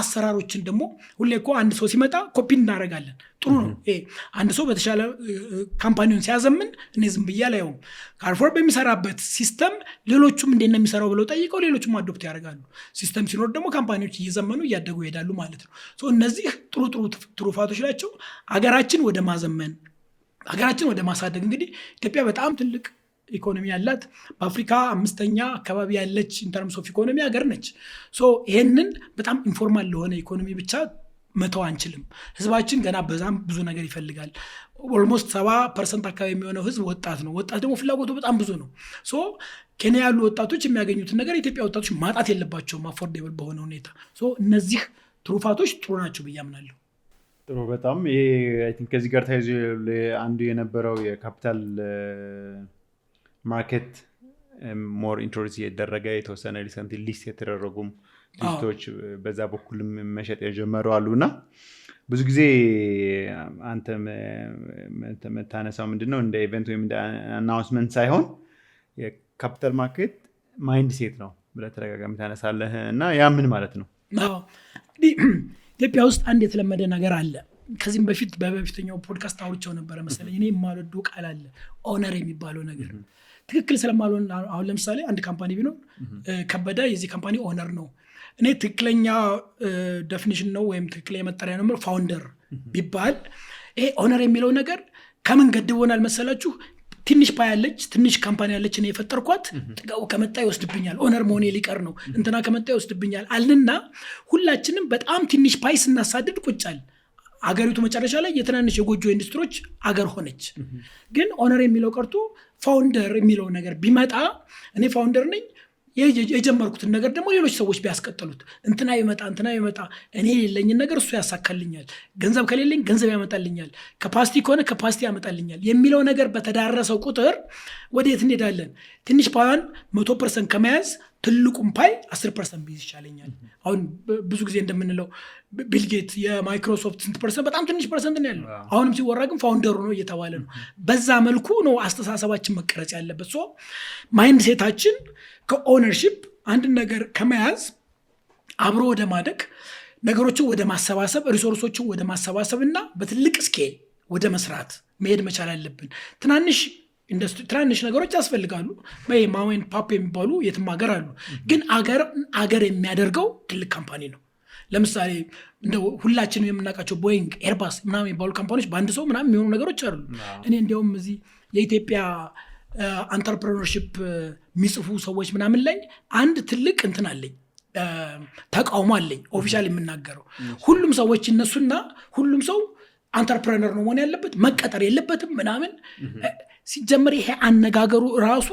አሰራሮችን ደግሞ ሁሌ እኮ አንድ ሰው ሲመጣ ኮፒ እናደርጋለን። ጥሩ ነው። ይሄ አንድ ሰው በተሻለ company ውን ሲያዘምን እኔ ዝም ብዬ አላየውም። ካርፎር በሚሰራበት system ሌሎቹም እንዴት ነው የሚሰራው ብለው ጠይቀው ሌሎቹም adopt ያደርጋሉ። System ሲኖር ደግሞ company ዎች እየዘመኑ እያደጉ ይሄዳሉ ማለት ነው። So እነዚህ ጥሩ ጥሩ ትሩፋቶች ናቸው። አገራችን ወደ ማዘመን፣ ሀገራችን ወደ ማሳደግ፣ እንግዲህ ኢትዮጵያ በጣም ትልቅ ኢኮኖሚ ያላት፣ በአፍሪካ አምስተኛ አካባቢ ያለች in terms of economy ሀገር ነች። So ይሄንን በጣም informal ለሆነ ኢኮኖሚ ብቻ መተው አንችልም። ህዝባችን ገና በዛም ብዙ ነገር ይፈልጋል። Almost 70% አካባቢ የሚሆነው ህዝብ ወጣት ነው። ወጣት ደግሞ ፍላጎቱ በጣም ብዙ ነው። So ኬንያ ያሉ ወጣቶች የሚያገኙትን ነገር የኢትዮጵያ ወጣቶች ማጣት የለባቸውም affordable በሆነ ሁኔታ። So እነዚህ ትሩፋቶች ጥሩ ናቸው ብዬ አምናለሁ። ጥሩ፣ በጣም። ይሄ I think ከዚህ ጋር ተያይዞ አንዱ የነበረው የ capital market more introduce እየተደረገ፣ የተወሰነ recent list የተደረጉም ድርጅቶች በዛ በኩልም መሸጥ የጀመሩ አሉ። እና ብዙ ጊዜ አንተ የምታነሳው ምንድነው፣ እንደ event ወይም እንደ announcement ሳይሆን የ capital market mindset ነው ብለህ ተደጋጋሚ ታነሳለህ። እና ያ ምን ማለት ነው? አዎ፣ እንግዲህ ኢትዮጵያ ውስጥ አንድ የተለመደ ነገር አለ። ከዚህም በፊት በበፊተኛው ፖድካስት አውርቼው ነበረ መሰለኝ። እኔ የማልወደው ቃል አለ፣ owner የሚባለው ነገር ትክክል ስለማልሆን። አሁን ለምሳሌ አንድ company ቢኖር ከበደ የዚህ company owner ነው። እኔ ትክክለኛ definition ነው ወይም ትክክለኛ መጠሪያ ነው founder ቢባል። ይሄ owner የሚለው ነገር ከምን ገድቦናል መሰላችሁ? ትንሽ pie ያለች፣ ትንሽ company ያለች፣ እኔ የፈጠርኳት፣ ጥጋቡ ከመጣ ይወስድብኛል፣ owner መሆኔ ሊቀር ነው፣ እንትና ከመጣ ይወስድብኛል አልንና ሁላችንም በጣም ትንሽ pie ስናሳድድ ቁጭ አልን። አገሪቱ መጨረሻ ላይ የትናንሽ የጎጆ ኢንዱስትሪዎች አገር ሆነች። ግን owner የሚለው ቀርቶ founder የሚለው ነገር ቢመጣ፣ እኔ founder ነኝ፣ የጀመርኩትን ነገር ደግሞ ሌሎች ሰዎች ቢያስቀጥሉት፣ እንትና ይመጣ እንትና ይመጣ እኔ የሌለኝን ነገር እሱ ያሳካልኛል፣ ገንዘብ ከሌለኝ ገንዘብ ያመጣልኛል፣ capacity ከሆነ capacity ያመጣልኛል የሚለው ነገር በተዳረሰው ቁጥር ወደየት እንሄዳለን? ትንሽ pie ዋን 100% ከመያዝ ትልቁን pie 10% ቢይዝ ይሻለኛል። አሁን ብዙ ጊዜ እንደምንለው ቢል ጌት የማይክሮሶፍት ስንት percent? በጣም ትንሽ percent ነው ያለው። አሁንም ሲወራ ግን founder ኡ ነው እየተባለ ነው። በዛ መልኩ ነው አስተሳሰባችን መቀረጽ ያለበት። So mindset ኣችን ከ ownership፣ አንድን ነገር ከመያዝ፣ አብሮ ወደ ማደግ፣ ነገሮችን ወደ ማሰባሰብ፣ resource ኦችን ወደ ማሰባሰብ እና በትልቅ scale ወደ መስራት መሄድ መቻል አለብን። ትናንሽ ኢንዱስትሪ፣ ትናንሽ ነገሮች ያስፈልጋሉ። Mom and pop የሚባሉ የትም ሀገር አሉ። ግን አገር አገር የሚያደርገው ትልቅ company ነው። ለምሳሌ እንደ ሁላችንም የምናውቃቸው ቦይንግ፣ ኤርባስ ምናምን የሚባሉ company ዎች በአንድ ሰው ምናምን የሚሆኑ ነገሮች አሉ። እኔ እንዲያውም እዚህ የኢትዮጵያ entrepreneurship የሚጽፉ ሰዎች ምናምን ላይ አንድ ትልቅ እንትን አለኝ፣ ተቃውሞ አለኝ። Official የምናገረው፣ ሁሉም ሰዎች ይነሱና ሁሉም ሰው entrepreneur ነው መሆን ያለበት፣ መቀጠር የለበትም ምናምን። ሲጀመር ይሄ አነጋገሩ ራሱ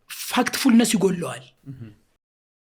factfulness ይጎለዋል።